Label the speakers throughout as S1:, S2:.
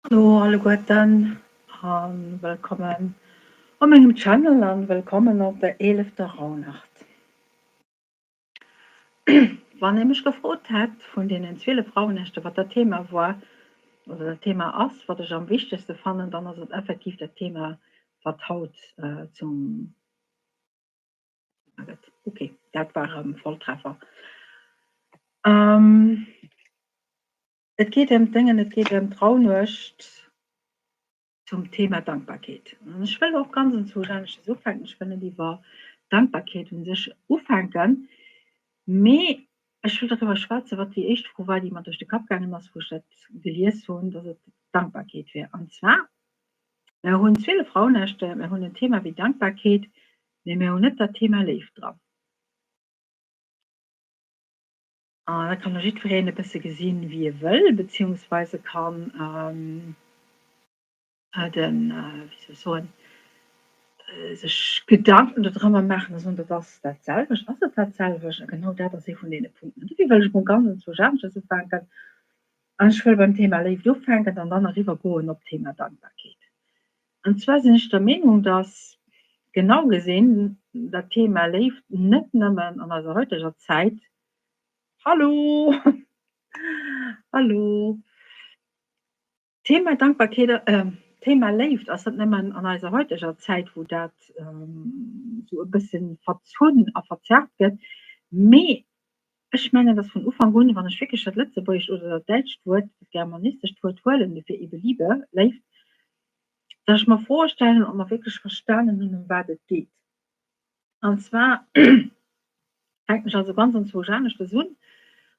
S1: Hallo alleguerten a wëllkommen op mengem Channel an wëllkommen op der eelefter Rauhnacht. Wann ee mech gefrot hätt vun deenen 12 Rauhnächte wat dat Thema war oder dat Thema ass wat ech am wichtegste fannen, dann ass et effektiv dat Thema wat haut zum Thema gëtt. Ok, dat war e Volltreffer. Et geet ëm d'Déngen, et geet ëm d'Raunuecht zum Thema Dankbarkeet. An ech wëll och ganz enzwousch aneschters ufänken. Ech wëll net iwwer Dankbarkeet u sech ufänken, mee ech wëll doriwwer schwätzen, wat déi éischt Fro war, déi mer duerch de Kapp gaangen ass, wou ech dat gelies hunn, dass et Dankbarkeet wier. An zwar, Mer hunn 12 Rauhnächte, mer hunn en Thema wéi Dankbarkeet, mee mer hunn net dat Thema Léift dran. An dat kann da jiddwereen e bësse gesinn, wéi e wëll, beziehungsweise kann den, wéi soll ech soen, sech Gedanken dodrëmmer maachen a soen, dat ass dat selwecht. Ass et dat selwecht? A genau dat ass ee vun deene Punkten. An dofir wëll ech mol ganz enzwousch aneschters ufänken. An ech wëll beim Thema Léift ufänken an dann eriwwer goen op d'Thema Dankbarkeet. An zwar sinn ech der Meenung, dass genau gesinn dat Thema Léift net nëmmen an eiser heuteger Zäit, Hallo, hallo, Thema Dankbarkeet, Thema Léift ass net nëmmen an eiser heuteger Zäit, wou dat esou e bësse verzunn a verzerrt gëtt, mee ech mengen, dass vun Ufank un, wann ech wierklech dat lëtzebuergescht oder dat däitscht Wuert, dat germanistescht Wuert huelen, dofir ebe Liebe, Léift, dass ech mer Froe stellen, ob mer wierklech verstanen hunn, ëm wat et geet. An zwar fänken ech also ganz anzwousch aneschtes un,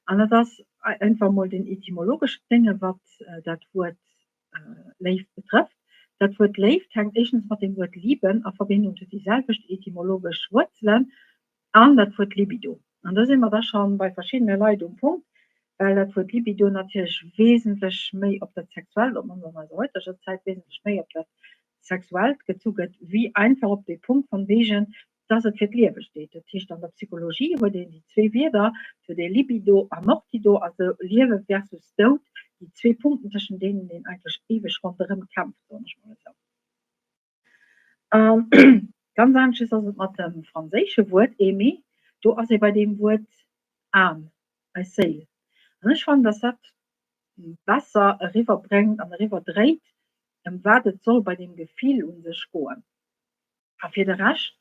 S1: an dat ass einfach emol den etymologeschen Dénge wat dat Wuert Léift betrëfft. Dat Wuert Léift hänkt éischtens mat dem Wuert lieben a Verbindung, et huet déi selwecht etymologesch Wuerzelen, an dat Wuert Libido. An do si mer da scho bei verschiddene Leit um Punkt, well dat Wuert Libido natierlech wesentlech méi op dat Sexuellt, op d'mannst an eiser heuteger Zäit, wesentlech méi op dat Sexuellt gezu gëtt, wéi einfach op dee Punkt von wegen, dass et fir d'Liewe steet. Dat heescht, an der Psychologie huet een déi zwee Wierder, et huet ee Libido a Mortido, also Liewe versus Doud, déi zwee Punkten, tëschent deenen een eigentlech éiweg ronderëm kämpft, soen ech mol esou. Ganz anesches ass et mat dem franséische Wuert aimer. Do ass ee bei deem Wuert âme, eis Séil. An ech fannen, dass dat besser eriwwer bréngt an eriwwer dréit, ëm wat et soll bei deem Gefill u sech goen. A fir de Rescht,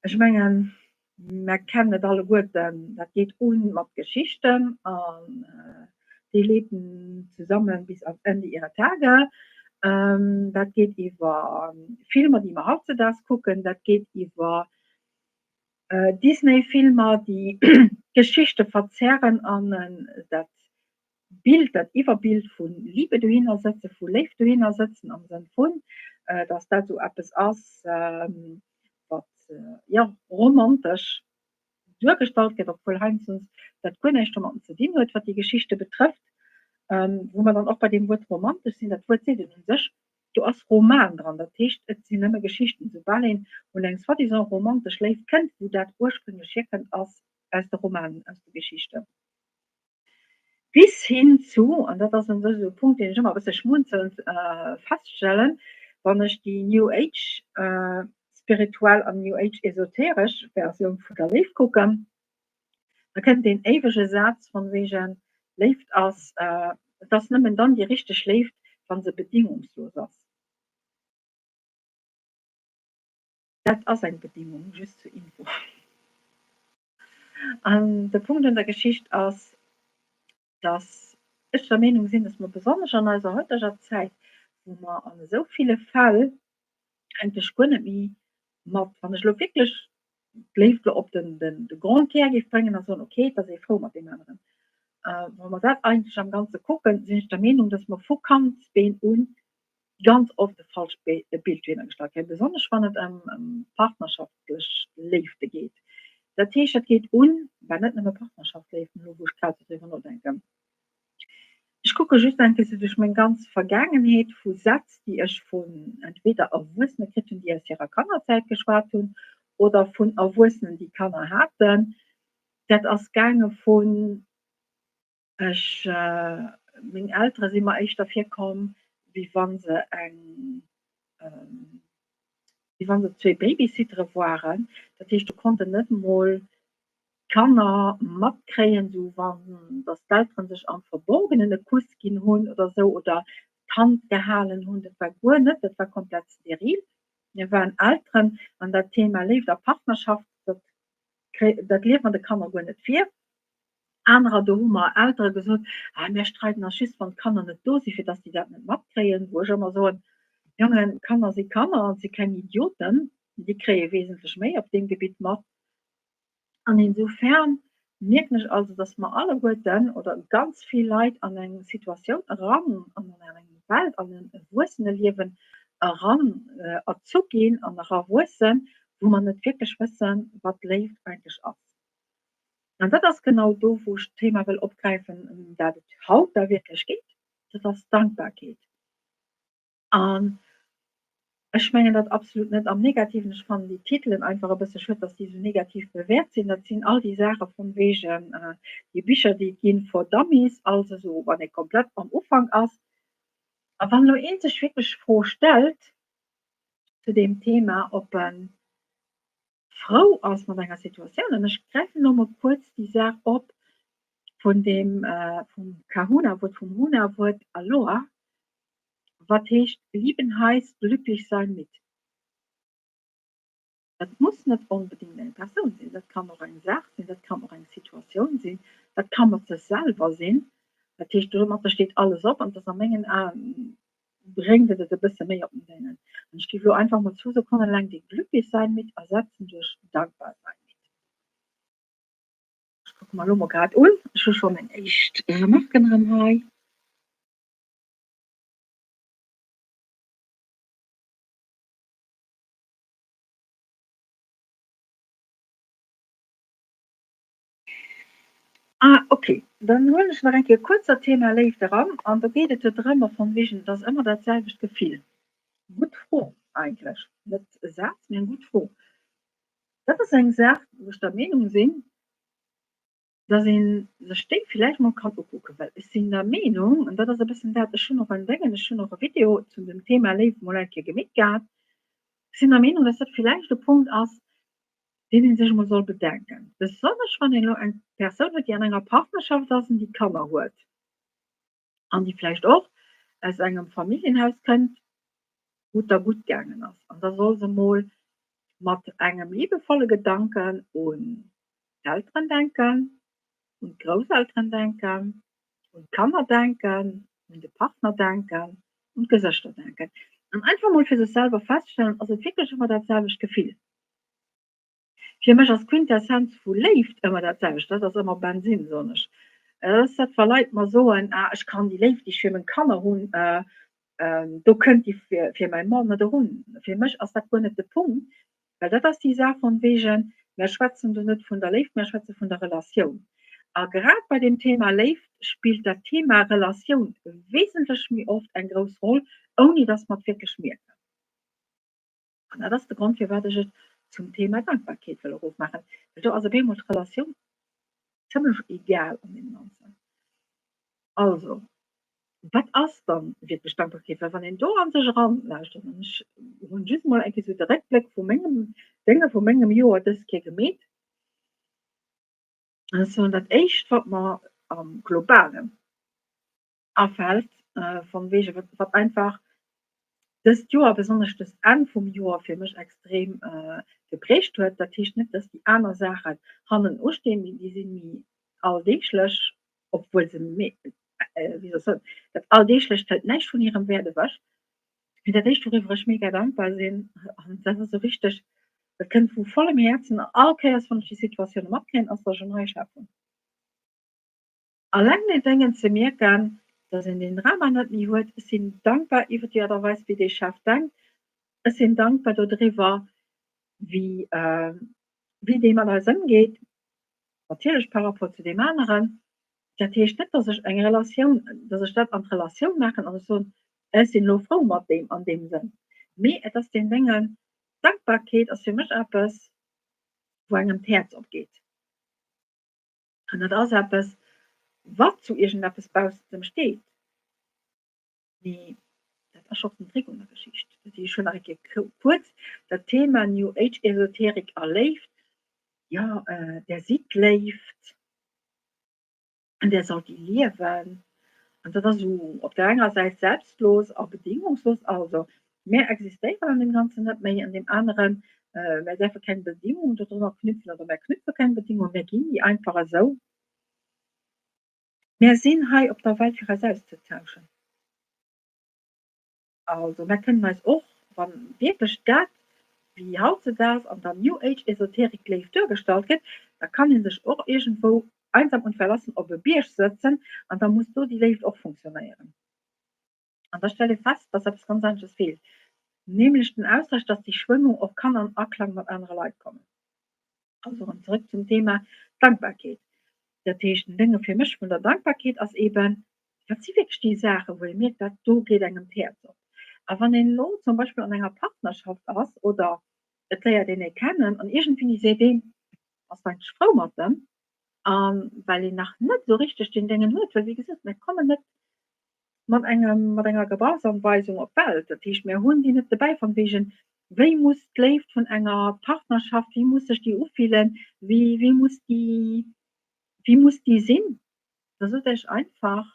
S1: ech mengen, mer kennen et alleguerten, dat geet un mat Geschichten an déi lebten zusammen bis ans Ende ihrer Tage. Dat geet iwwer Filmer, déi mer hautzedaags kucken, dat geet iwwer Disney-Filmer, déi Geschichte verzerren an dat Bild, dat Iwwerbild vu Liebe dohinner sëtzen, vu Léift dohinner sëtzen, am Sënn vun, dass dat esou eppes ass, wat, jo, romantesch duergestallt gëtt, obwuel heiansdo dat guer näischt domatten ze dinn huet, wat déi Geschichte betrëfft. Wou mer dann och bei deem Wuert romantesch sinn, dat Wuert seet et u sech, do ass Roman dran, dat heescht, et sinn nëmme Geschichten. Soubal een un eng soi-disant romantesch Léift kënnt, wou dat ursprénglech hierkënnt, ass aus de Romanen, aus de Geschichten. Bis hin zu, an dat ass u sech esou e Punkt, deen ech ëmmer e bësse schmunzelnd feststellen, wann ech déi New Age spirituell an New Age esoteresch Versioun vun der Léift kucken, da kënnt deen éiwege Saz von wegen, Léift ass, et ass nëmmen dann déi richteg Léift, wa se bedingungslos ass. Dat ass eng Bedingung, just zur Info. An de Punkt un der Geschicht ass, dass ech der Meenung sinn, dass mer besonnesch an eiser heuteger Zäit, wou mer an esou ville Fäll eigentlech guer net méi mat, wann ech elo wierklech d'Léift elo op den, den, de Grand Tiers géif bréngen a soen, okay, et ass ee frou mat deem aneren, wa mer dat eigentlech am Ganze kucken, sinn ech der Meenung, dass mer vu Kandsbeen un ganz oft e falscht Bild dohinner gestallt kréien, besonnesch wann et ëm partnerschaftlech Léifte geet. Dat heescht, dat geet un, bah net nëmme Partnerschaftsléiften, elo wou ech grad esou driwwer nodenken. Ech kucke just eng Kéier esou duerch meng ganz Vergaangenheet vu Sätz, déi ech vun entweder Erwuessene kritt hunn, déi aus hirer Kannerzäit geschwat hunn, oder vun Erwuessenen, déi Kanner haten. Dat ass gaange vun Ech, meng Eltere si mer éischter virkomm. wéi wa se eng, wéi wa se zwee Babysittere waren. Dat heescht, do konnten net emol d'Kanner matkréien, esou wann datt d'Eltere sech am Verborgenen e Kuss ginn hunn oder esou oder d'Hand gehalen hunn. Dat war guer net, dat war komplett steril. Mir waren Elteren an dat Thema Léift a Partnerschaft, dat dat liewe mer de Kanner guer net vir. Anerer, do hu mer Eltere gesot, ah mir streiden eis just wann d'Kanner net do sinn, fir datt déi dat net matkréien. Wou ech ëmmer soen, Jongen, Kanner si Kanner an si keng Idioten, déi kréie wesentlech méi op deem Gebitt mat. An insofern mierken ech also, dass mer alleguerten oder ganz vill Leit an eng Situatioun eran, an eng Welt, an en Erwuesseneliewen eran erzu ginn an erawuessen, wou mer net wierklech wëssen, wat Léift eigentlech ass. An dat ass genau do, wou ech d'Thema wëll opgräifen, ëm dat et haut da wierklech geet, dat ass d'Dankbarkeet. An ech mengen dat absolut net am Negativen. Ech fannen déi Titelen einfach e bësse schued, dass déi esou negativ bewäert sinn. Dat sinn all déi Saache von wegen déi Bicher, déi et ginn, for dummies, also esou wann ee komplett am Ufank ass. A wann elo ee sech wierklech d'Fro stellt zu deem Thema, ob e frou ass mat enger Situatioun, an ech gräifen elo mol kuerz déi Saach op vun deem vum Kahuna-Wuert, vum Huna-Wuert Aloha, wat heescht lieben heißt glücklich sein mit. Dat muss net onbedéngt eng Persoun sinn, dat kann och eng Saach sinn, dat kann och eng Situatioun sinn, dat ka mat sech selwer sinn. Dat heescht, domatter steet alles op an et ass a mengen Aen, bréngt et et e bësse méi op den Déngen. An ech géif elo einfach mol zwou Sekonnen laang dee glücklich sein mit ersetzen duerch dankbar sein mit. Ech kucke mer elo mol grad un, ech hu scho meng éischt Remarken erëm hei. Ah ok, dann huelen ech nach eng Kéier kuerz dat Thema Léift eran an do geet et jo drëm, von wegen, et ass ëmmer dat selwecht Gefill. Gutt Fro eigentlech, net e Saz, mee eng gutt Fro. Dat ass eng Saach, wou ech der Meenung sinn, dass ee sech déi villäicht mol kann ukucken, well ech sinn der Meenung, an dat ass e bëssen dat, ech hunn och en Déngen, ech hunn och e Video zu dem Thema Léift mol eng Kéier gemeet gehat, ech sinn der Meenung, dass dat villäicht e Punkt ass, deen ee sech emol soll bedenken, besonnesch wann een elo eng Persoun huet, déi an enger Partnerschaft ass an déi Kanner huet an déi vläicht och aus engem Familljenhaus kënnt, wou et der gutt gaangen ass. An da soll se mol mat engem liebevolle Gedanken un d'Elteren denken, un d'Grousselteren denken, un d'Kanner denken, un de Partner denken, un d'Gesëschter denken. An einfach mol fir sech selwer feststellen, ass et wierklech ëmmer dat selwecht Gefill? Fir mech ass d'Quintessenz vu Léift ëmmer dat selwecht, dat ass ëmmer Bensinn, soen ech. Dat ass dat, wa Leit mer soen, ah ech kann déi Léift, déi ech fir meng Kanner hunn, do kënnt déi fir mäi Mann net erun. Fir mech ass dat guer net de Punkt, well dat ass déi Saach von wegen, mär schwätzen do net vun der Léift, mär schwätze vun der Relatioun. A grad bei deem Thema Léift spillt dat Thema Relatioun wesentlech méi oft eng grouss Roll, ouni datt mer et wierklech mierken. An dat ass de Grond, firwat ech et zum Thema Dankbarkeet wëll erofmaachen, well do ass op eemol d'Relatioun zimlech egal an deem Ganzen. Also, wat ass dann wierklech Dankbarkeet? Well wann een do a sech eranlauschtert, an ech hunn just emol eng Kéier esou de Réckbléck vu mengem Dénge vu mengem Joer dës Kéier gemeet, an ech soen, dat Éischt, wat mer am Globalen afält, von wegen, wat, wat einfach dëst Joer, besonnesch dëst Enn vum Joer fir mech extrem geprägt huet. Dat heescht net, dass déi aner Saachen hannen ustinn, mee déi si méi alldeeglech, obwuel se méi, wéi soll ech soen, dat Alldeeglecht hëlt näischt vun hirem Wäert ewech. Mee dat éischt, wouriwwer ech mega dankbar sinn, an dat ass esou richteg, dat kënnt vu vollem Häerzen, all Kéiers wann ech déi Situatioune matkréien, ass, dass ech en neie Chef hunn. Alleng deen Déngen ze mierken, dass een deen Drama net méi huet. Ech sinn dankbar iwwer déi Aart a Weis, wéi dee Chef denkt. Ech sinn dankbar dodriwwer, wéi, wéi dee mat eis ëmgeet, natierlech par rapport zu deem aneren. Dat heescht net, dass ech eng Relatioun, dass ech dat an d'Relatioun maachen an ech soen, ech sinn elo frou mat deem an deem Sënn. Mee et ass deen Déngen, Dankbarkeet ass fir mech eppes, wou engem d'Häerz opgeet. An dat ass eppes, wat zu iergendeppes baussent dem steet. Mee Dat ass och den Trick un der Geschicht. Dat heescht, ech hunn nach eng Kéier kuerz dat Thema New Age Esoterik a Léift, jo, där sidd Léift an där sollt déi liewen. An dat ass esou op der enger Säit selbstlos a bedingungslos, also mär existéieren an deem Ganzen net méi, an deem aneren, mär däerfe keng Bedingungen dodrunner knüpfen oder mär knüpfe keng Bedingungen, mär ginn déi einfach esou. Mär sinn hei op der Welt fir eis auszetauschen. Also mär kënnen eis och, wa wierklech dat, wéi hautzedaags an der New Age Esoterik Léift duergestallt gëtt, da kann ee sech och iergendwou einsam und verlassen op e Bierg sëtzen an da muss do déi Léift och funktionéieren. An da stellt ee fest, dass eppes ganz anesches feelt, nämlech den Austausch, dass déi Schwëngung och kann an Aklang mat anere Leit kommen. Also erëm zrëck zum Thema Dankbarkeet. Dat heescht, den Dénge fir mech vun der Dankbarkeet ass eeben, wat si wierklech déi Saachen, wou ee mierkt, dat do geet engem d'Häerz op. A wann een elo zum Beispill an enger Partnerschaft ass oder et léiert een ee kennen an iergendwéini seet een, ass eigentlech frou mat em, a well een nach net esou richteg deen Déngen huet, well wéi gesot, mir kommen net mat engem, mat enger Gebrauchsanweisung op d'Welt. Dat heescht, mir hunn déi net dobäi von wegen, wéi muss d'Léift vun enger Partnerschaft, wéi muss sech déi ufillen, wéi, wéi muss déi, wéi muss déi sinn? Da sot Iech einfach,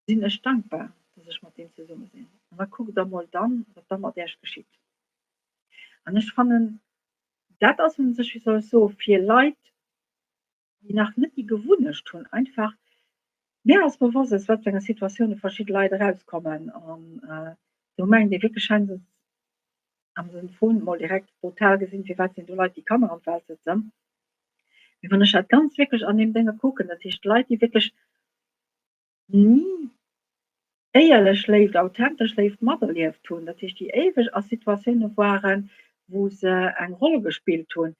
S1: sinn ech dankbar, dass ech mat deem zesumme sinn. An da kuckt Der mol dann, wat da mat Iech geschitt. An ech fannen, dat ass un sech, wéi soll ech soen, fir Leit, déi nach net déi Gewunnecht hunn, einfach, mir ass bewosst, aus wat fir enger Situatioune verschidde Leit erauskommen an do mengt ee wierklech heiansdo am Sënn vun, mol direkt brutal gesinn, firwat sinn do Leit, déi Kanner an d'Welt sëtzen. Mee wann ech dat Ganzt wierklech an deem Dénge kucken, dat heescht Leit, déi wierklech ni éierlech Léift, authentesch Léift materlieft hunn, dat heescht déi éiweg a Situatioune waren, wou se eng Roll gespillt hunn.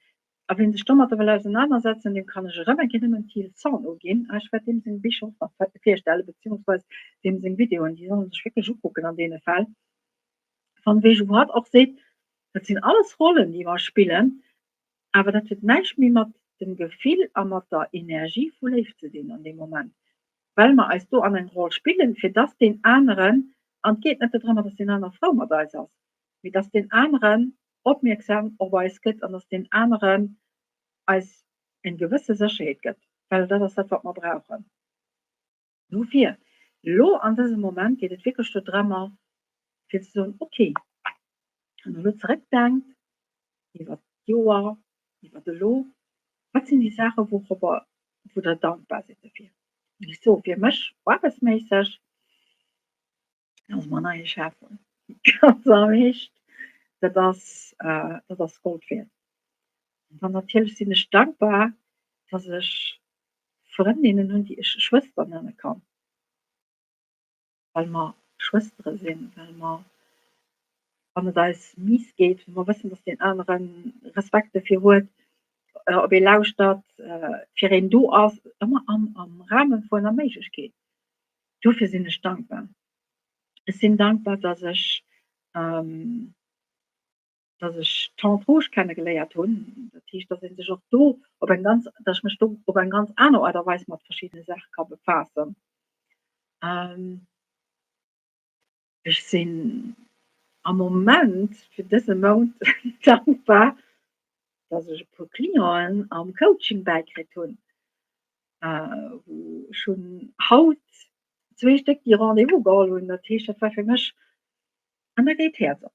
S1: A wien sech domatter wëll ausenanersetzen, deem kann ech erëm eng Kéier nëmmen d'Teal Zorn uginn. Ech wäert deem seng Bicher och nach virstellen, beziehungsweis deem seng Videoen, déi soll en sech wierklech ukucken an deene Fäll. Van wegen, wou hatt och seet, dat sinn alles Rollen, déi mer spillen, Awer dat huet näischt méi mat dem Gefill a mat der Energie vu Léift ze dinn an deem Moment, well mer eis do an eng Roll spillen, fir dass deen aneren, an et geet net dodrëmmer, dass deen aner frou mat eis ass, mee dass deen aneren opmierksam op eis gëtt an dass deen aneren eis eng gewësse Sécherheet gëtt, well dat ass dat, wat mer brauchen. Dofir, elo an dësem Moment geet et wierklech dodrëmmer, fir ze soen, okay, wann Der elo zeréckdenkt iwwert d'Joer, iwwert elo, wat sinn déi Saachen, wourobber, wou Der dankbar sidd dofir? Ech soe fir mech aarbechtsméisseg, dass mer en neie Chef hunn, ganz am Eescht, dat ass, dat ass Gold wäert. An dann natierlech sinn ech dankbar, dass ech Frëndinnen hunn, déi ech Schwëster nenne kann, well mer Schwëstere sinn, well mer, wann et eis miis geet, wou mer wëssen, dass deen anere Respekt dofir huet, op ee lauschtert, fir een do ass, ëmmer am am Rahme vun der Méiglechkeet. Dofir sinn ech dankbar. Ech sinn dankbar, dass ech dass ech d'Tante Rouge kennegeléiert hunn. Dat heescht, dass ee sech och do op eng ganz, dass ech mech do op eng ganz aner Aart a Weis mat verschiddene Saache ka befaassen. Ech sinn am Moment fir dëse Mount dankbar, dass ech e puer Clienten am Coaching bäikritt hunn. Wou ech hunn haut zwee Stéck, déi Rendez-vous geholl hunn. Dat heescht, dat war fir mech, an da geet d'Häerz op.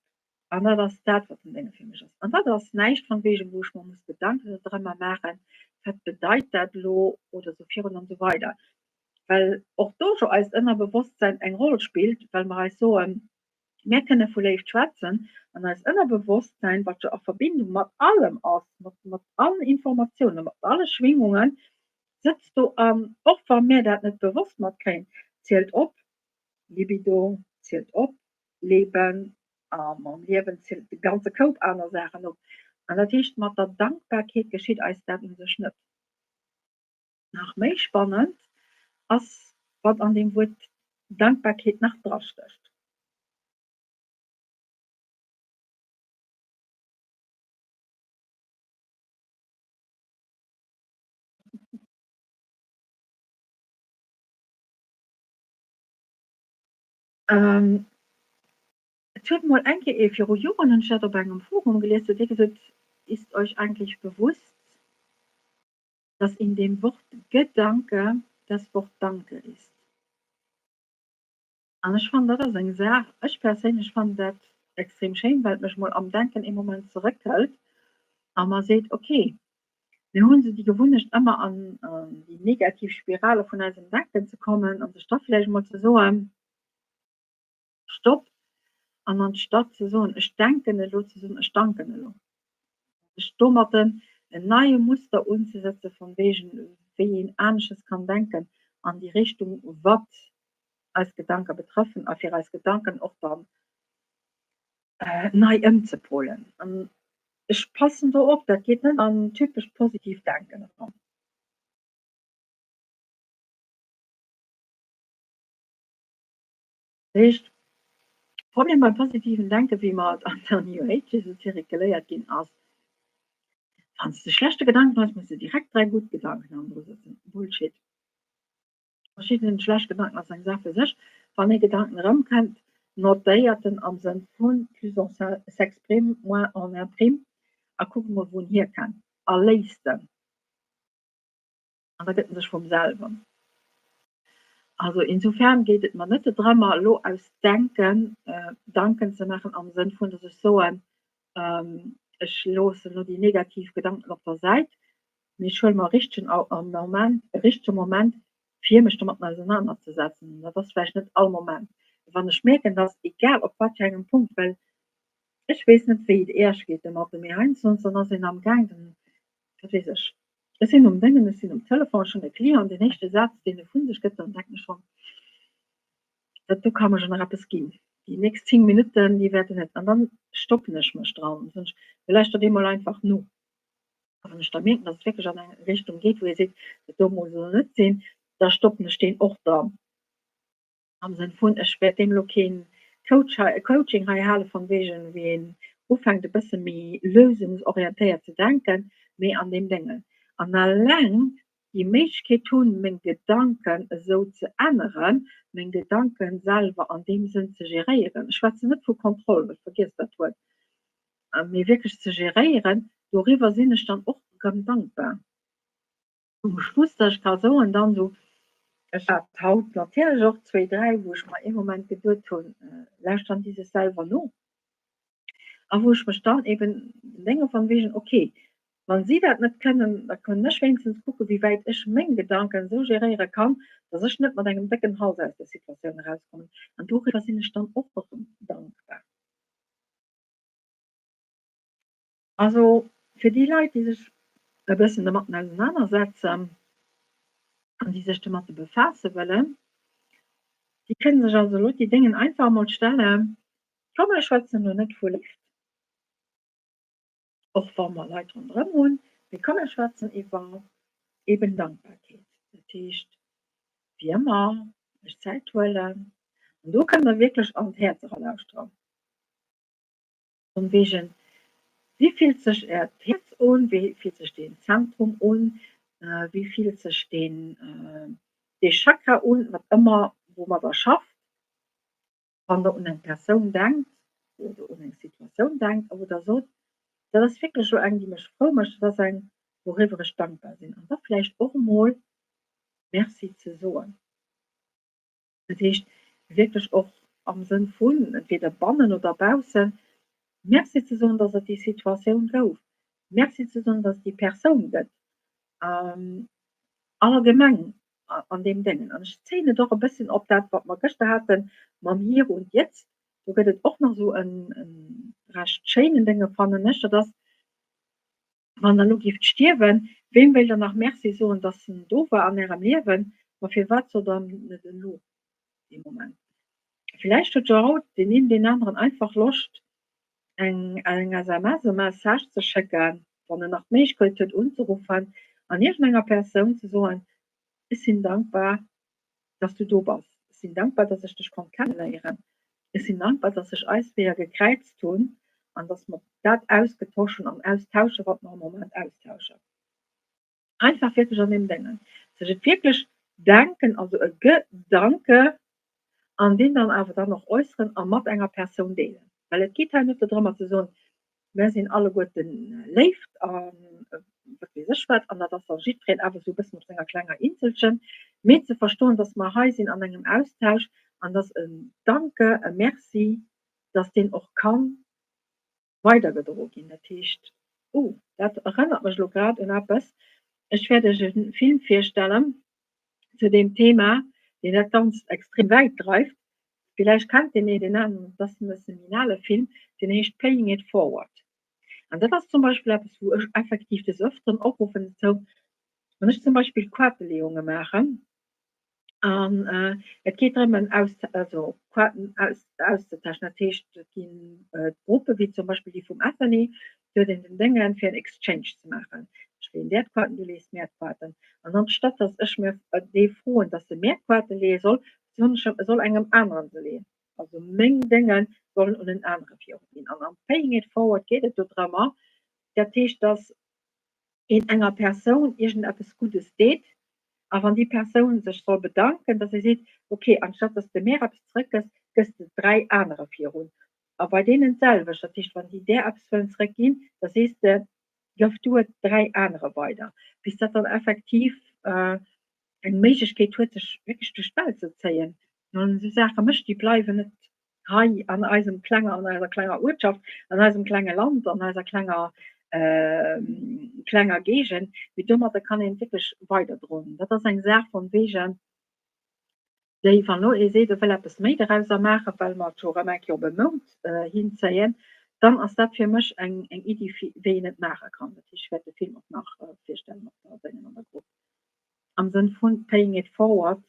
S1: An dat ass dat, wat den Dénge fir mech ass. An dat ass näischt von wegen, wou ech mer muss Gedanken dodrëmmer maachen, wat bedeit dat elo oder esou virun an esou weider. Well och do scho eist Ënnerbewosstsäin eng Roll spillt, well mer eis soen, mär kënne vu Léift schwätzen an eist Ënnerbewosstsäin, wat jo a Verbindung mat allem ass, mat, mat allen Informatiounen, mat alle Schwingungen, sëtzt do an, och wa mär dat net bewosst matkréien, zielt op, Libido zielt op, Leben a mam Liewen zielt de ganze Koup aner Saachen op. An dat heescht, mat der Dankbarkeet geschitt eis dat u sech net. Nach méi spannend ass, wat an deem Wuert Dankbarkeet nach drastécht. Et huet mol eng Kéier ee, viru Joren hunn ech dat op engem Forum gelies, huet ee gesot, Ist euch eigentlich bewusst, dass in dem Wort Gedanke das Wort Danke ist? An ech fannen, dat ass eng Saach, ech perséinlech fannen dat extrem schéin, well et mech mol am Denken ee Moment zeréckhëlt a mer seet, okay, mir hunn esou déi Gewunnecht ëmmer an déi negativ Spirale vun eisem Denken ze kommen an sech da vläicht mol ze soen, Stopp, an anstatt ze soen, ech denken elo, ze soen, ech danken elo. Sech domatten en neie Muster unzesetze von wegen, wéi een anesches kann denken an déi Richtung, wat eis Gedanke betrëffen a fir eis Gedanken och dann nei ëmzepolen. An ech passen do op, dat geet net an typescht positiivt Denken eran. Dat heescht, Problem beim positiven Denken, wéi mer et an der New Age Esoterik geléiert ginn ass, Wann s de schlechte Gedanken hues, muss de direkt 3 gutt Gedanken hannendru setzen. Bullshit. Verschidden schlecht Gedanken ass eng Saach fir sech. Wann ee Gedanken erëmkënnt, notéiert en am Sënn vun plus on s'exprime, moins on imprime a kuckt mol wou en hierkennt a léist en. An da gëtt en sech vum selwen. Also insofern geet et mer net drëmmer elo aus Denken Danken ze maachen am Sënn vun, datt ech soen, ech loossen elo déi negativ Gedanken op der Säit, mee ech huele mer e richtegen Moment, e richtege Moment fir mech domatten ausenanerzesetzen. An dat ass vläicht net all Moment. Wann ech mierken, datt egal op wat fir engem Punkt, well ech weess net wéi et Iech geet domatten, mee heiansdo dann ass een am Gaang, dann, wat weess ech, Ech sinn um Déngen, ech sinn um Telefon, ech hunn e Client, deen éischte Saz, deen e vu sech gëtt, dann denken ech schonn, dat do ka mer jo nach eppes ginn, déi nächst 10 Minutten, déi wäerten net. An dann stoppen ech mech dran, dann soen ech, lo lauschter dee mol einfach no. A wann ech da mierken, datt et wierklech an eng Richtung geet, wou ee seet, dat do muss elo net sinn, da stoppen ech deen och dran. Am Sënn vun, ech wäert deem elo keen Coach hei, Coaching hei hale von wegen, wéi een ufänkt e bësse méi lösungsorientéiert ze denken, mee an deem Déngen. An alleng déi Méiglechkeet hunn, meng Gedanken esou ze änneren, meng Gedanken selwer an deem Sënn ze geréieren, ech schwätzen net vu Kontroll, well vergiesst dat Wuert, mee wierklech ze geréieren, doriwwer sinn ech dann och erëm dankbar. Um Schluss, dass ech ka soen dann esou, ech hat haut natierlech och zwéi, dräi, wou ech mer ee Moment geduet hunn, lauschteren déi sech selwer no? A wou ech mech dann eben denke von wegen, okay, wa si dat net kënnen, da kënnen ech wéinstens kucken, wéi wäit ech meng Gedanken esou geréiere kann, dass ech net mat engem décken Hals aus der Situatioun erauskommen. An doriwwer sinn ech dann och erëm dankbar. Also fir déi Leit, déi sech e bëssen domatten ausenanersetzen an déi sech domatte befaasse wëllen, déi kënne sech also elo déi Déngen einfach emol stellen, Komm mir schwätzen elo net vu Léift, och wa mer Leit ronderëm hunn, mee komm mir schwätzen iwwer eben Dankbarkeet. Dat heescht, wéi ëmmer, sech Zäit huelen an do kënnt Der wierklech an d'Häerz eralauschteren. Von wegen, wéi fillt sech äert Häerz un, wéi fillt sech deen Zentrum un, wéi fillt sech deen dee Chakra un, wat ëmmer woumat der schafft. Wann der un eng Persoun denkt oder un eng Situatioun denkt a wou der sot, dat ass wierklech elo eng déi mech frou mécht, dat ass eng wouriwwer ech dankbar sinn an da vläicht och emol Merci ze soen. Dat heescht wierklech och am Sënn vun, entweder bannen oder baussen, Merci ze soen, dass et déi Situatioun gouf, Merci ze soen, dass et déi Persoun gëtt, allgemeng an deem Déngen. An ech zéien et och e bësschen op dat, wat mer gëschter hate mam Hier und Jetzt. Do gëtt et och nach esou e recht schéinen Dénge, fannen ech, dat ass, Wann der elo gifft stierwen, weem wéilt der nach Merci soen, dass en do war an ärem Liewen? Ma firwat sot der em net elo dee Moment? Villäicht huet jo haut deen een deen aneren einfach Loscht eng eng SMS, e Message ze schécken, wann en nach d'Méiglechkeet huet unzeruffen an iergendenger Persoun ze soen, Ech sinn dankbar, dass du do bass. Ech sinn dankbar, dass ech dech konnt kenneléieren. Ech sinn dankbar, dass sech eis Weeër gekräizt hunn an dass mer dat ausgetosch hunn an austauschen, wat mer am Moment austauschen. Einfach wierklech an deem Déngen, sech et wierklech denken, also e Gedanke. An deen dann awer dann och äusseren a mat enger Persoun deelen. Well et geet hei net dodrëmmer ze soen, mär sinn alleguerten Léift a wat weess ech wat, an dat ass da jiddwereen awer esou e bëssen op senger klenger Inselchen, mee ze verstoen, dass mer hei sinn an engem Austausch an dass en Danke, e Merci, dass deen och ka weidergedroe ginn. Dat heescht, oh, dat erënnert mech elo grad un eppes, ech wäert Iech e Film virstellen zu deem Thema, deen dat Ganzt extrem wäit dreift. Villäicht kennt deen een deen aneren, et ass en bësse méi en ale Film, deen heescht Paying it forward. An dat ass zum Beispill eppes, wou ech effektiv des Öfteren opruffen dozou, wann ech zum Beispill Quateleeunge maachen an et geet drëm en aus, also Quaten aus, auszetauschen. Dat heescht, et ginn Gruppe wéi zum Beispill déi vum SNE, do huet een den Déngen, fir en Exchange ze maachen. Ech leeën där d'Quaten, du lees mär d'Quaten. An anstatt datt ech mir dee froen, datt e mär d'Quate leeë soll, soen ech em, e soll engem aneren se leeën. Also meng Dénge sollen un en anere viruginn. An am Paying it forward geet et dodrëmmer, dat heescht, datt een enger Persoun iergendeppes Guddes deet a wann déi Persoun sech soll bedanken, datt ee seet, ok, anstatt datt s de mär eppes zeréckgëss, gëss de 3 anere virun. A bei deenen d'selwecht, dat heescht, wann déi där eppes wëllen zeréckginn, da sees de, gëff du et 3 anere weider, bis dat dann effektiv eng Méiglechkeet huet, sech wierklech duerch d'Welt ze zéien. Wann een esou Saache mécht, déi bleiwen net hei an eisem klenger, an eiser klenger Uertschaft, an eisem klenge Land, an eiser klenger, klenger Géigend, mee domadder kann een et wierklech weiderdroen. Dat ass eng Saach von wegen, déi, wann elo ee seet, e wëll eppes méi dorauser maachen, well mer et jo erëm eng Kéier op e Mount hinzéien, dann ass dat fir mech eng Iddi, wéi een et maache kann. Dat heescht, ech wäert de Film och nach virstellen op der Déngen an der Grupp, am Sënn vun paying it forward.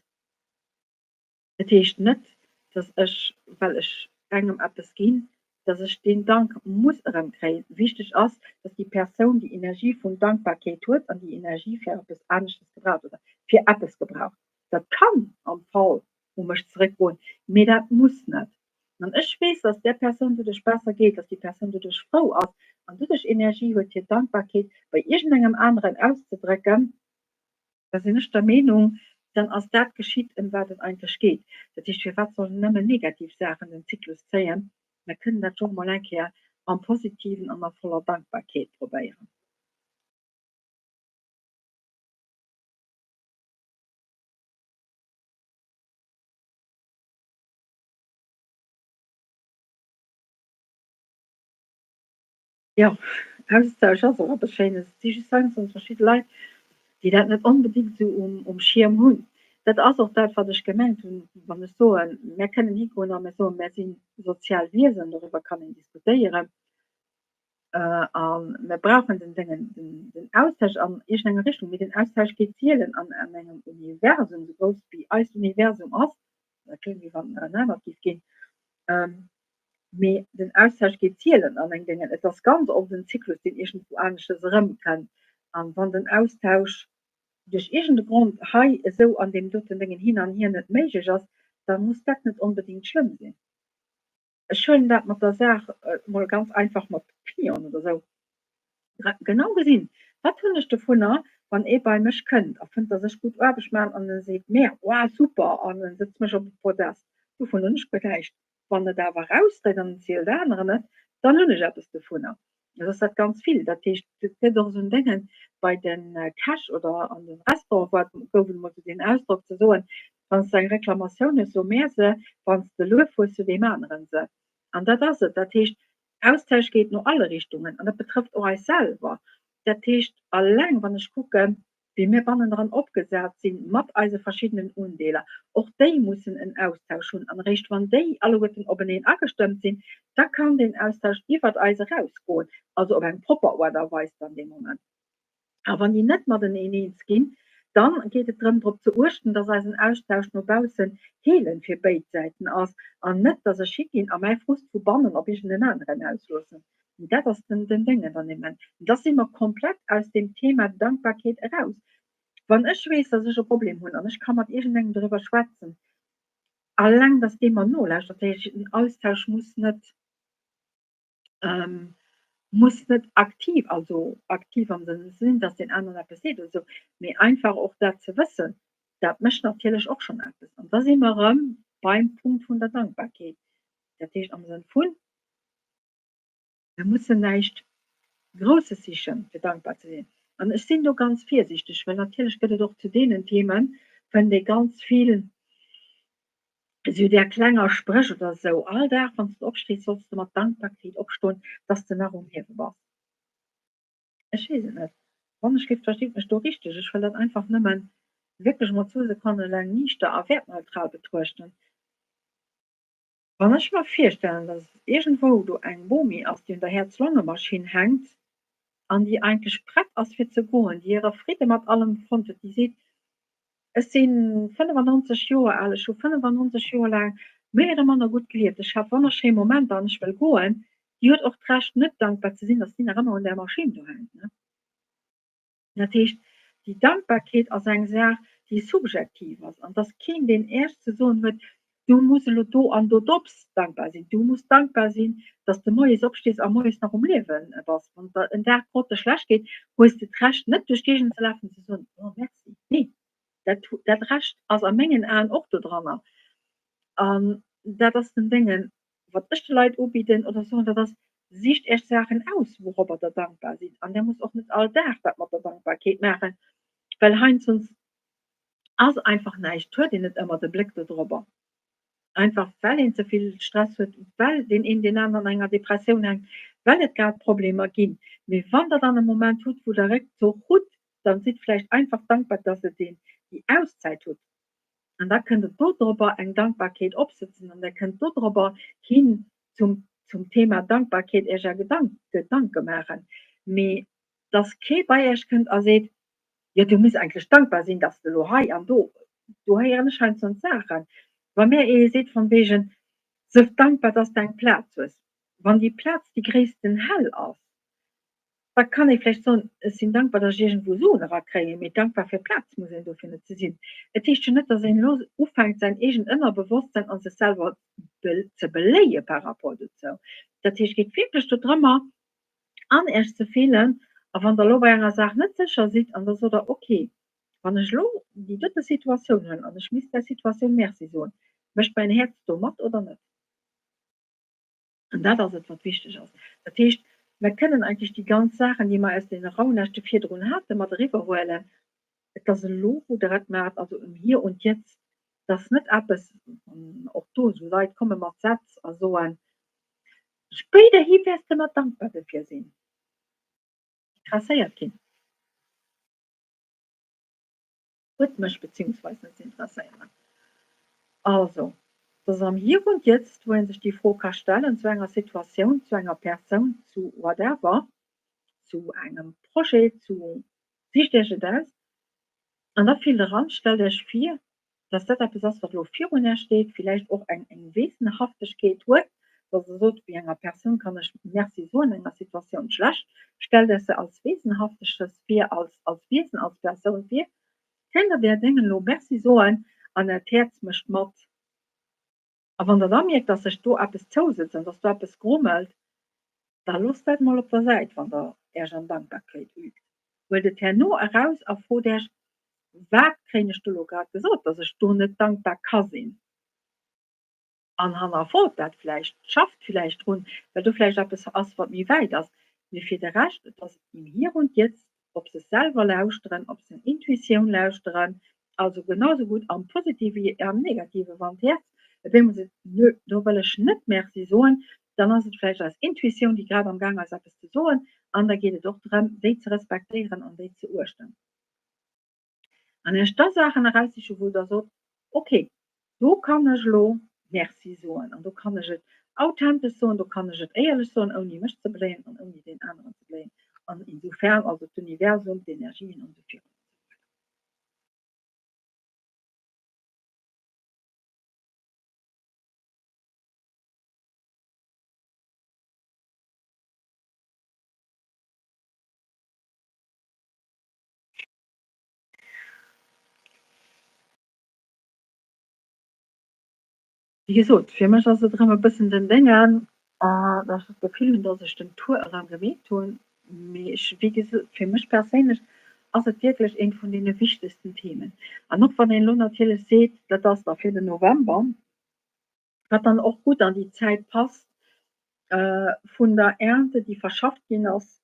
S1: Dat heescht net, dass ech, well ech engem eppes ginn, dass ech deen Dank muss erëmkréien. Wichteg ass, dass déi Persoun déi Energie vun Dankbarkeet huet an déi Energie fir eppes aneschtes gebraucht oder fir eppes gebraucht. Dat kann am Fall u mech zeréckgoen, mee dat muss net. Wann ech weess, dass där Persoun doduerch besser geet, dass déi Persoun doduerch frou ass an doduerch Energie huet, hir Dankbarkeet bei iergendengem aneren auszedrécken, da sinn ech der Meenung, dann ass dat geschitt, ëm wat et eigentlech geet. Dat heescht, firwat sollen nëmmen negativ Saachen den Zyklus zéien? Mer kënnen dat jo och mol eng Kéier am Positiven an a voller Dankbarkeet probéieren. Jo, Austausch ass och eppes Schéines. Et si just heiansdo verschidde Leit, déi dat net onbedéngt esou um Schierm hunn. Dat ass och dat, wat ech gemengt hunn, wann ech soen, mär kënnen higoen a mär soen, mär si sozial Wiesen, doriwwer kann een diskutéieren, a mär brauchen den Déngen, den Austausch an iergendenger Richtung. Mee den Austausch geet zielen an engem Universum, esou grouss wéi eist Universum ass, dat kléngt wéi wann en anert géif ginn, Mee den Austausch geet zielen an eng Déngen. Et ass ganz oft en Zyklus, deen iergendwou aneschtes erëmkënnt. An wann den Austausch duerch iergende Grond hei esou an deem doten Déngen hin an hier net méiglech ass, da muss dat net onbedéngt schlëmm sinn. Ech huelen dat mat der Saach emol ganz einfach mat Clienten oder esou. Genau gesinn, wat hunn ech dovunner, wann ee bei mech kënnt a fënnt, datt ech gutt Aarbecht maachen an e seet mir, Wow, super! an en sëtzt mech op e Podest. Dovun hunn ech guer näischt. Wann et awer erausdréit an en zielt aneren et, dann hunn ech eppes dovunner. Et ass dat ganz vill. Dat heescht, et gëtt och esou en Déngen bei de Käch oder an de Restaurante war, gouf et emol esou deen Ausdrock ze soen, Wann s de eng Reklamatioun hues, so mär se, wann s de Luef hues, so deem aneren se. An dat ass et. Dat heescht, Austausch geet no alle Richtungen an dat betrëfft och eis selwer. Dat heescht, alleng wann ech kucken, wéi mir bannendran opgesat si mat eise verschiddenen Undeeler, och déi mussen en Austausch hunn. An eréischt wann déi alleguerten openeen agestëmmt sinn, da kann deen Austausch iwwert eis erausgoen, also op eng propper Aart a Weis dann dee Moment. A wann déi net mateneen eens ginn, da geet et drëm drop ze uechten, dass eisen Austausch no baussen heelend fir béid Säiten ass an net, dass ech higinn a mäi Frust vu bannen op iergend en aneren ausloossen. Dat ass den Déngen an deem Moment. Da si mer komplett aus deem Thema Dankbarkeet eraus. Wann ech weess, dass ech e Problem hunn an ech ka mat iergendengem doriwwer schwätzen, alleng dass dee mer nolauschtert, dat heescht den Austausch muss net, muss net aktiv, also aktiv am Sënn sinn, dass deen aneren eppes seet oder esou, mee einfach och dat ze wëssen, dat mécht natierlech och schonn eppes. An da si mer erëm. beim Punkt vun der Dankbarkeet. Dat heescht am Sënn vun, Mir mussen näischt Grousses sichen, fir dankbar ze sinn. An ech sinn do ganz virsiichteg, well natierlech gëtt et och zu deenen Themen, fënnt ee ganz vill esou där klenger Spréch oder esou. All Dag, wann s de opstees, solls de mat Dankbarkeet opstoen, dass de nach um Liewe bass. Ech weess et net. Wann ech géif, verstitt mech do richteg, ech wëll dat einfach nëmmen wierklech emol zwou Sekonne laang niichter a wäertneutral betruechten. Wann ech mer virstellen, dass iergendwou do eng Bomi ass, déi un der Häerz-Longe-Maschinn hänkt an déi eigentlech prett ass fir ze goen, déi hire Fridde mat allem fonnt huet, déi seet, Ech si 95 Joer al, ech hu 95 Joer laang méi oder manner gutt gelieft, ech hat wonnerschéi Momenter an ech wëll goen, déi huet och d'Recht net dankbar ze sinn, datt si nach ëmmer un där Maschinn do hänkt. Dat heescht, déi Dankbarkeet ass eng Saach, déi subjektiv ass an et ass keen, deen Äech ze soen huet, Du muss elo do an do drops dankbar sinn. Du muss dankbar sinn, datt s de moies opstees a moies nach um Liewe bass. Wann et der en Dag grotteschlecht geet, hues de d'Recht net duerch d'Géigend ze lafen an ze soen, Oh merci. Nee, dat, dat Recht ass a mengen Aen och dodranner. An dat ass den Déngen, wat ech de Leit ubidden oder soen, dat ass, Sicht Iech Saachen aus, wourobber Der dankbar sidd. An Der musst och net all Dag dat mat der Dankbarkeet maachen, well heiansdo ass einfach näischt, huet een net ëmmer de Bléck do drobber, einfach well een ze vill Stress huet, well deen een deen aneren an enger Depressioun hänkt, well et grad Problemer ginn. Mee wann der dann e Moment hutt, wou der Réckzuch hutt, dann sidd vläicht einfach dankbar, dass der déi Auszäit hutt an da kënnt der do drobber eng Dankbarkeet opsëtzen an der kënnt do drobber hin zum zum Thema Dankbarkeet Iech Är Gedanke maachen. Mee dass kee bei Iech kënnt a seet, Jo, du muss eigentlech dankbar sinn, dass de elo hei an do, do héieren ech heiansdo Saachen, wa mir ee seet von wegen, Sëff dankbar, dass de eng Plaz hues. Wann déi Plaz déi gréissten Hell ass, da kann ee vläicht soen, ech sinn dankbar, dass ech iergendwou Suen erakréien, mee dankbar fir Plaz muss een dofir net ze sinn. Et heescht jo net, dass een elo ufänkt, säin eegent Ënnerbewosstsein a sech selwer ze beléie par rapport dozou. Dat heescht, et geet wierklech do drëmmer, an Iech ze fillen. A wann Der elo bei enger Saach net sécher sidd an da sot Der, ok, wann ech elo déi dote Situatioun hunn an ech misst där Situatioun Merci soen, mécht mäin Häerz do mat oder net? An dat ass et, wat wichteg ass. Dat heescht, mer kënnen eigentlech déi ganz Saachen, déi mer aus deene Rauhnächte virdrun haten, mat eriwwerhuelen. Et ass elo, wou Der et maacht, also im Hier und Jetzt. Et ass net eppes, wann och do esou Leit komme mat Sätz a soen, Spéiderhi wäers de mer dankbar dofir sinn. Interesséiert ginn. Huet mech beziehungsweise net ze interesséieren. Also, et ass am Hier und Jetzt, wou ee sech déi Fro ka stellen zu enger Situatioun, zu enger Persoun, zu whatever, zu engem Projet, zu, sicht Iech et aus an da fillt eran, stellt Iech vir, dass dat eppes ass, wat elo virun Iech steet, villäicht och eng eng Wesenhaftegkeet huet, dass Der sot, wéi enger Persoun kann ech Merci soen, enger Situatioun schlecht, stellt Iech se als Wesenhafteges vir, als als Wiesen, als Persoun vir, kéint Der där Déngen elo Merci soen an Äert Häerz mécht mat. A wann Der da mierkt, dass sech do eppes zousëtzt an dass do eppes grummelt, da loosst dat mol op der Säit, wann Der Äech an Dankbarkeit übt. Huelt et herno eraus a frot Äech, Wat kréien ech do elo grad gesot, dass ech do net dankbar ka sinn? An hannerfrot dat vläicht, schafft vläicht drun, well do vläicht eppes ass, wat méi wäit ass. Mee fir de Rescht, et ass im Hier und Jetzt, op sech selwer lauschteren, op seng Intuitioun lauschteren, also genau sou gutt am Positive wéi am Negative. Wann d'Häerz op eemol seet, Nö, do wëll ech net Merci soen, dann ass et vläicht eis Intuitioun, déi grad am Gaang ass eppes ze soen. An da geet et och drëm, déi ze respektéieren an déi ze uechten. An Iech da Saachen eraussichen, wou Der sot, Ok, do kann ech elo Merci soen an do kann ech et authentesch soen, do kann ech et éierlech soen, ouni mech ze bléien an ouni deen aneren ze bléien an insofern also d'Universum, d'Energien an esou virun an esou weider. Wéi gesot, fir mech ass et erëm e bëssen den Déngen, datt ech dat Gefill hunn, datt ech den Tour erëm gemeet hunn. Mee ech, wéi gesot, fir mech perséinlech ass et wierklech eent vun deene wichtegsten Themen. An och wann een elo natierlech seet, dat ass da fir den November. Wat dann och gutt an déi Zäit passt vun der Ernte, déi verschafft ginn ass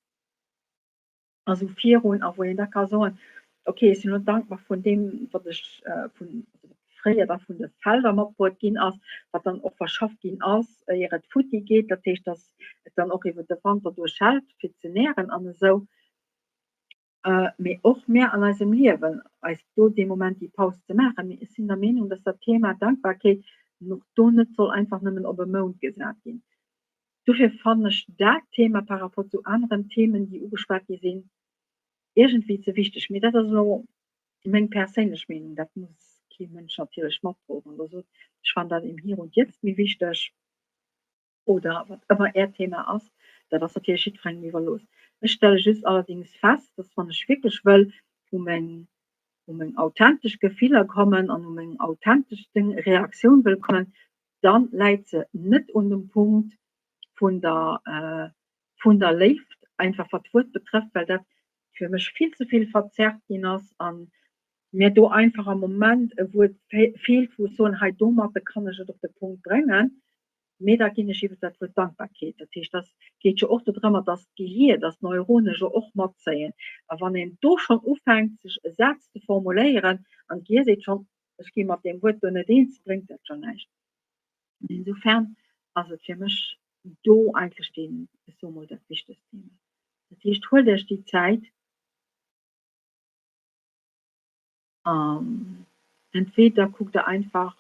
S1: a sou virun, a wou een da ka soen, okay, ech sinn elo dankbar vun deem, wat ech vun fréier da vun de Felder matbruet ginn ass, wat dann och verschafft ginn ass, éier et futti geet, dat heescht, datt et dann och iwwer de Wanter duerch hält fir ze nähren an esou. Mee och mär an eisem Liewen, eis do dee Moment déi Paus ze maachen. Mee ech sinn der Meenung, dass dat Thema Dankbarkeet och do net soll einfach nëmmen op e Mount gesat ginn. Dofir fannen ech dat Thema par rapport zu aneren Themen, déi ugeschwat gi sinn, iergendwéi ze wichteg. Mee dat ass elo meng perséinlech Meenung, dat muss kee Mënsch natierlech matdroen. Wann Der sot, ech fannen dat im Hier und Jetzt méi wichteg, oder wat ëmmer Äert Thema ass, dat ass natierlech jiddwerengem iwwerlooss. Ech stelle just allerdéngs fest, dass wann ech wierklech wëll u meng, u meng authentesch Gefiller kommen an u meng authenteschste Reaktioun wëll kommen, da läit se net un dem Punkt vun der, vun der Léift, einfach wat d'Wuert betrëfft, well dat fir mech vill ze vill verzerrt ginn ass a mir do einfach am Moment e Wuert feelt, wou ech soen, hei domatte kann ech et op de Punkt bréngen. Mee da ginn ech iwwer dat Wuert Dankbarkeet. Dat heescht, dass geet jo och dodrëmmer, dass d'Gehier, dass d'Neurone jo och matzéien. A wann een do schonn ufänkt, sech e Saz ze formuléieren an d'Gehier seet schonn, ech gi mat deem Wuert do net eens, bréngt dat schonn näischt. An insofern ass et fir mech do eigentlech deen, ech soe mol, dat wichtegst Thema. Dat heescht, huelt Iech déi Zäit. An entweder kuckt der einfach,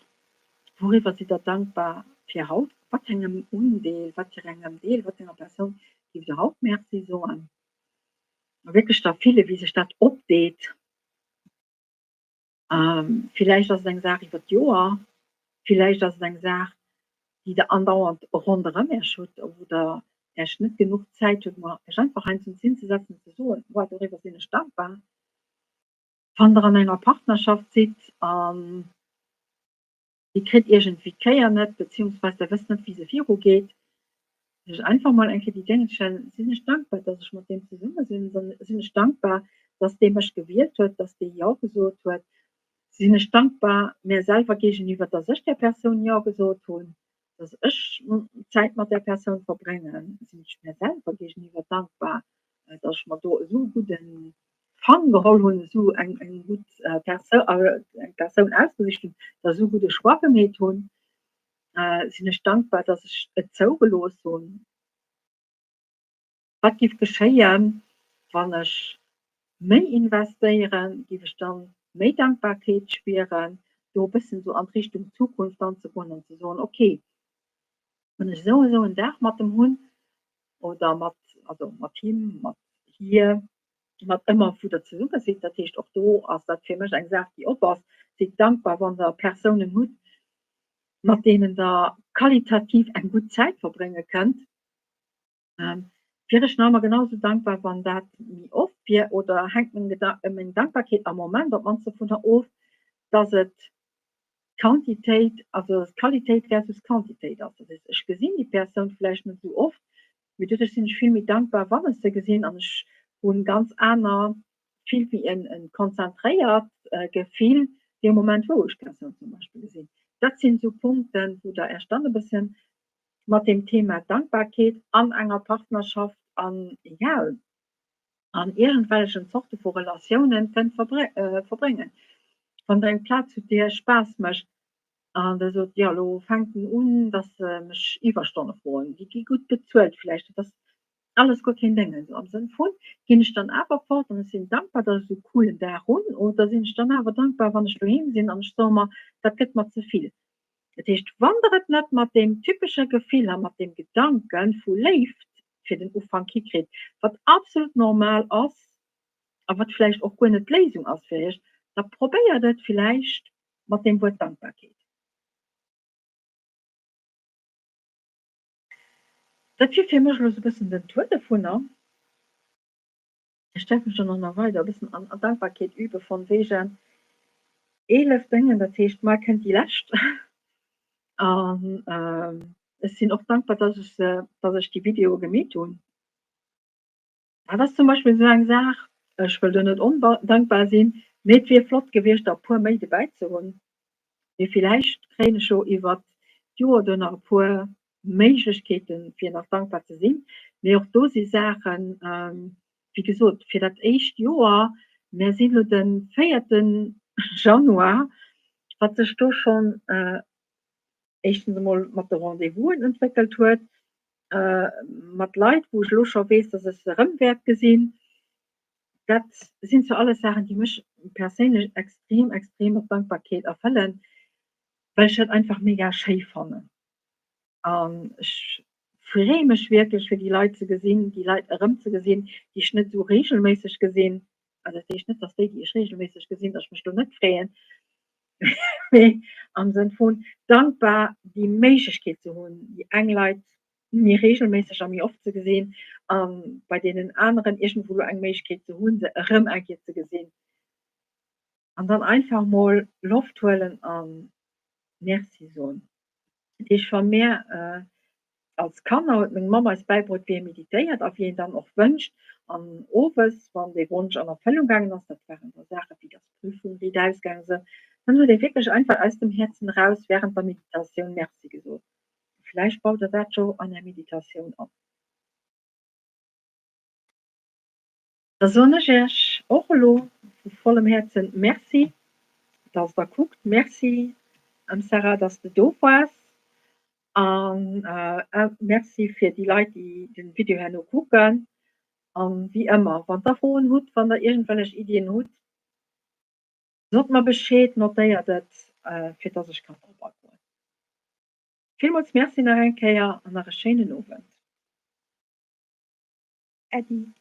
S1: wouriwwer sidd der dankbar fir haut, wat fir engem Undeel, wat fir engem Deel, wat fir enger Persoun giff der haut Merci soen, a wierklech da fille wéi sech dat opdeet. Villäicht ass et eng Saach iwwer d'Joer, villäicht ass et eng Saach déi der andauernd ronderëm Iech hutt, wou der Iech net genuch Zäit hutt, mol Iech einfach heiansdo hinzesetzen an ze soen, Wow, doriwwer sinn ech dankbar. Wann der an enger Partnerschaft sidd an Dir kritt iergendwéi d'Kéier net, beziehungsweise der wësst net, wéi se virugeet, sech einfach mol eng Kéier déi Dénge stellen, Sinn ech dankbar, dass ech mat deem zesumme sinn? Sinn ech dankbar, dass dee mech gewielt huet, dass dee Jo gesot huet? Sinn ech dankbar mär selwer géigeniwwer, dass ech där Persoun Jo gesot hunn, dass ech Zäit mat där Persoun verbréngen? Sinn ech mär selwer géigeniwwer dankbar, dass ech mer do esou e gudden Fang geholl hunn, esou eng eng gutt Persoun, eng Persoun ausgesicht hunn, dass ech esou e gudde Choix gemeet hunn? Sinn ech dankbar, dass ech et zougelooss hunn? Wat giff geschéien, wann ech méi investéieren? Giff ech dann méi Dankbarkeet spieren? Do e bëssen esou an d'Richtung Zukunft dann ze goen an ze soen, okay, wann ech esou esou en Dag mat em hunn oder mat, also mat him, mat hir, mat ëmmer wou der zesumme sidd, dat heescht och do ass dat fir mech eng Saach déi op ass, sidd dankbar wann der Persounen hutt, mat deenen der qualitativ eng gutt Zäit verbrénge kënnt. Wier ech nach ëmmer genau esou dankbar wann dat méi oft wier oder hänkt meng Dankbarkeet am Moment op d'mannst dovunner of, dass et Quantitéit, also dass Qualitéit versus Quantitéit ass. Dat heescht, ech gesinn déi Persoun vläicht net esou oft, mee doduerch sinn ech vill méi dankbar, wann ech se gesinn an ech hu ganz aner, vill méi e konzentréiert Gefill dee Moment, wou ech d'Persoun zum Beispill gesinn. Dat sinn esou Punkten, wou Der Iech dann e bësse mat deem Thema Dankbarkeet an enger Partnerschaft an, jo, an iergendwellechen Zorte vu Relatiounen kënnt verbréngen. Wann Der eng Plaz hutt, déi Iech Spaass mécht an Der sot, jo elo fänkt en un, datt se mech Iwwerstonne froen, déi gi gutt bezuelt vläicht, dat ass alles guer keen Déngen, esou am Sënn vun, ginn ech dann awer fort an ech sinn dankbar, datt ech esou e coolen Dag hunn oder sinn ech dann awer dankbar, wann ech doheem sinn an ech soe mer, dat gëtt mer ze vill. Dat heescht, wann Der et net mat deem typesche Gefill a mat deem Gedanke vu Léift fir den Ufank hikritt, wat absolut normal ass a wat vläicht och guer net d'Léisung ass fir Iech, da probéiert et vläicht mat deem Wuert Dankbarkeet. Dat wier fir mech elo esou e bëssen den Tour dovunner. Ech däerf mech dann och nach weider e bëssen an Dankbarkeet übe von wegen 11 Déngen, dat heescht mar kënnt déi lescht. An ech sinn och dankbar, dass ech se, dass ech déi Videoe gemeet hunn. Dat ass zum Beispill esou eng Saach, ech wëll do net ondankbar sinn, mee et wier flott gewiescht, der e puer méi dobäi ze hunn. Mee villäicht kréien ech jo iwwert d'Joer do nach e puer Méiglechkeeten, fir nach dankbar ze sinn. Mee och do si Saachen, wéi gesot, fir dat éischt Joer, mär sinn elo de véierte Januar, wat sech do schonn éischtens emol mat de Rendez-vousen entwéckelt huet, mat Leit, wou ech elo scho weess, dass ech se erëm wäert gesinn. Dat sinn zwar alles Saachen, déi mech perséinlech extrem, extrem mat Dankbarkeet erfëllen, well ech dat einfach mega schéi fannen. An ech freeë mech wierklech, fir déi Leit ze gesinn, déi Leit erëmzegesinn, déi ech net esou reegelméisseg gesinn. Also dat heescht net, dass déi, déi ech reegelméisseg gesinn, dass ech mech do net freeën, mee am Sënn vun dankbar, déi Méiglechkeet ze hunn, déi eng Leit méi reegelméisseg a méi oft ze gesinn a bei deenen aneren iergendwou elo eng Méiglechkeet ze hunn, se erëm eng Kéier ze gesinn. An dann einfach mol Loft huelen a Merci soen. Dat heescht, wa mir als Kanner huet meng Mamm eis bäibruet, wéi ee meditéiert a wéi een dann och wënscht. An owes, wann dee Wonsch an Erfëllung gaangen ass, dat waren da Saache wéi dass d'Prüfung gutt ausgaange sinn, dann huet ee wierklech einfach aus dem Häerzen eraus während der Meditatioun Merci gesot. Vläicht baut der dat jo an är Meditatioun an. Da soen ech Iech och elo vu vollem Häerzen Merci, dass Der kuckt. Merci, Sarah, dass de do waars. A Merci fir déi Leit, déi de Video herno kucken. A wéi ëmmer, wann Der Froen hutt, wann Der iergendwellech Iddien hutt, sot mer Bescheed, notéiert et, fir dass ech kann drop agoen. Villmools Merci nach eng Kéier an nach e schéinen Owend. Äddi.